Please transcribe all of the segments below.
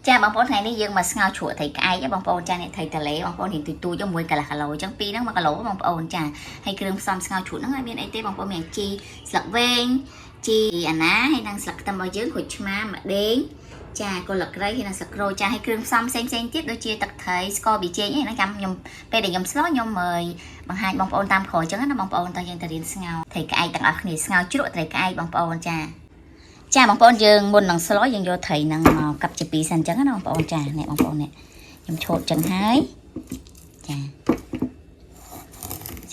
ចាបងប្អូនថ្ងៃនេះយើងមកស្ងោរជ្រក់ត្រីក្អែកបងប្អូនចានេះត្រីតលេបងប្អូនរៀងទូចទូចមួយកន្លះគីឡូអញ្ចឹងពីរហ្នឹង1គីឡូបងប្អូនចាហើយគ្រឿងផ្សំស្ងោរជ្រក់ហ្នឹងអត់មានអីទេបងប្អូនមានជីស្លឹកវែងជីអាណាហើយនិងស្លឹកខ្ទឹមរបស់យើងក្រូចឆ្មាម្ដេងចាគល់លក្រីហើយនិងស្លឹកក្រូចចាហើយគ្រឿងផ្សំផ្សេងផ្សេងទៀតដូចជាទឹកត្រីស្ករប៊ីចេងអីហ្នឹងចាំខ្ញុំពេលដែលខ្ញុំស្លខ្ញុំបង្ហាញបងប្អូនតាមក្រោយអញ្ចឹងណាបងប្អូនតើយើងទៅរៀនស្ងោរត្រីក្អែកទាំងអស់គ្នាស្ងោរជ្រក់ត្រីក្អែកបងប្អូនចា ចាបងប្អូនយើងមុននឹងស្លយើងយកត្រីហ្នឹងមកកាប់ជាពីរសិនអញ្ចឹងណាបងប្អូនចានេះបងប្អូននេះខ្ញុំឆូតចឹងហើយចា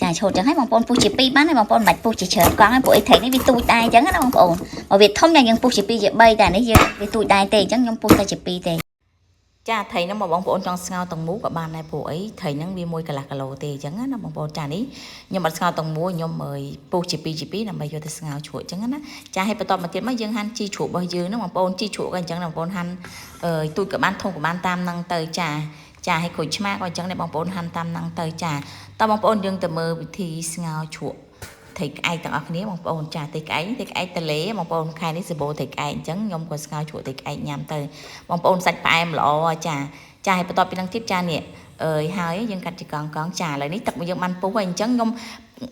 ចាឆូតចឹងហើយបងប្អូនពុះជាពីរបានហើយបងប្អូនមិនបាច់ពុះជាច្រើនកង់ហើយពួកអីត្រីនេះវាទូចដែរអញ្ចឹងណាបងប្អូនបើវាធំយ៉ាងយើងពុះជាពីរជា3តែនេះយើងវាទូចដែរទេអញ្ចឹងខ្ញុំពុះតែជាពីរទេ ចាត្រីហ្នឹងមកបងប្អូនចង់ស្ងោរទាំងមូលក៏បានដែរព្រោះអីត្រីហ្នឹងវាមួយកន្លះគីឡូទេអញ្ចឹងណាបងប្អូនចានេះខ្ញុំអត់ស្ងោរទាំងមូលខ្ញុំអើយពុះជាពីរជាពីរដើម្បីយកទៅស្ងោរជ្រក់អញ្ចឹងណាចាឲ្យបន្តមកទៀតមកយើងហាន់ជីជ្រក់របស់យើងហ្នឹងបងប្អូនជីជ្រក់ក៏អញ្ចឹងណាបងប្អូនហាន់អើយទូចក៏បានធំក៏បានតាមហ្នឹងទៅចាចាឲ្យក្រូចឆ្មាក៏អញ្ចឹងដែរបងប្អូនហាន់តាមហ្នឹងទៅចាតើបងប្អូនយើងទៅមើលវិធីស្ងោរជ្រក់ត្រីក្អែកទាំងអស់គ្នាបងប្អូនចាត្រីក្អែកត្រីក្អែកតលេបងប្អូនខែនេះសបោត្រីក្អែកអញ្ចឹងខ្ញុំក៏ស្ងោរជ្រក់ត្រីក្អែកញ៉ាំទៅ បងប្អូនសាច់ផ្អែមល្អចាចាហើយបន្ទាប់ពីនឹងទៀតចានេះអើយហើយយើងកាត់ជាកង់កង់ចាឥឡូវនេះទឹកយើងបានពុះហើយអញ្ចឹងខ្ញុំ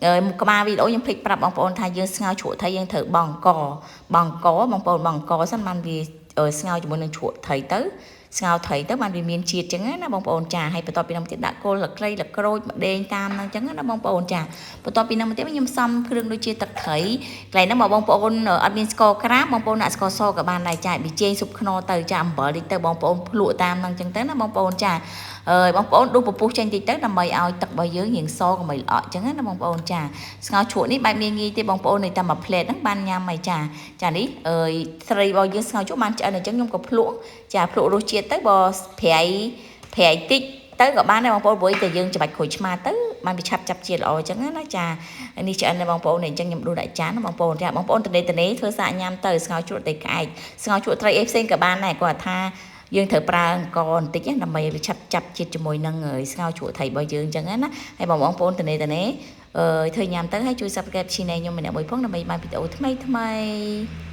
អើយក្បាលវីដេអូខ្ញុំភ្លេចប្រាប់បងប្អូនថាយើងស្ងោរជ្រក់ត្រីយើងត្រូវបង់កបង់កបងប្អូនបង់កសិនបានវាស្ងោរជាមួយនឹងជ្រក់ត្រីទៅស្ងោរត្រីទៅបានវាមានជាតិចឹងណាបងប្អូនចាហើយបន្ទាប់ពីនឹងទៀតដាក់គល់លក្លីលក្រូចម្ដេងតាមហ្នឹងចឹងណាបងប្អូនចាបន្ទាប់ពីនឹងទៀតខ្ញុំផ្សំគ្រឿងដូចជាទឹកត្រីកន្លែងហ្នឹងបើបងប្អូនអត់មានស្ករក្រាមបងប្អូនដាក់ស្ករសក៏បានដែរចាប៊ីចេងស៊ុបខ្នុរទៅចាអំបិលតិចទៅបងប្អូនភ្លក់តាមហ្នឹងចឹងទៅណាបងប្អូនចាអើយបងប្អូនដួសពពុះចេញតិចទៅដើម្បីឲ្យទឹករបស់យើងរៀងសកុំឲ្យល្អក់ចឹងណាបងប្អូនចាស្ងោរជ្រក់នេះបែបងាយងាយទេបងប្អូននៅតែមួយផ្លែតហ្នឹងបានញ៉ាំហើយចាចានេះអើយត្រីរបស់យើងស្ងោរជ្រក់បានឆ្អិនអញ្ចឹងខ្ញុំក៏ភ្លក់ចាភ្លក់រសជាតិទៅបើប្រៃប្រៃតិចទៅក៏បានដែរបងប្អូនព្រោះតែយើងច្បាច់ក្រូចឆ្មាទៅបានវាឆាប់ចាប់ជាតិល្អអញ្ចឹងណាចានេះឆ្អិនដែរបងប្អូនអញ្ចឹងខ្ញុំដួសដាក់ចានណាបងប្អូនចាបងប្អូនតនេតនេធ្វើសាកញ៉ាំទៅស្ងោរជ្រក់ត្រីក្អែកស្ងោរជ្រក់ត្រីអីផ្សេងក៏បានដែរគាត់ថាយើងត្រូវប្រើអង្ករបន្តិចដើម្បីឲ្យវាឆាប់ចាប់ជាតិជាមួយនឹងស្ងោរជ្រក់ត្រីរបស់យើងអញ្ចឹងណាហើយបងប្អូនតនេតនេអឺធ្វើញ៉ាំទៅហើយជួយ Subscribe Channel ខ្ញុំម្នាក់មួយផងដើម្បីបានវីដេអូថ្មីថ្មី។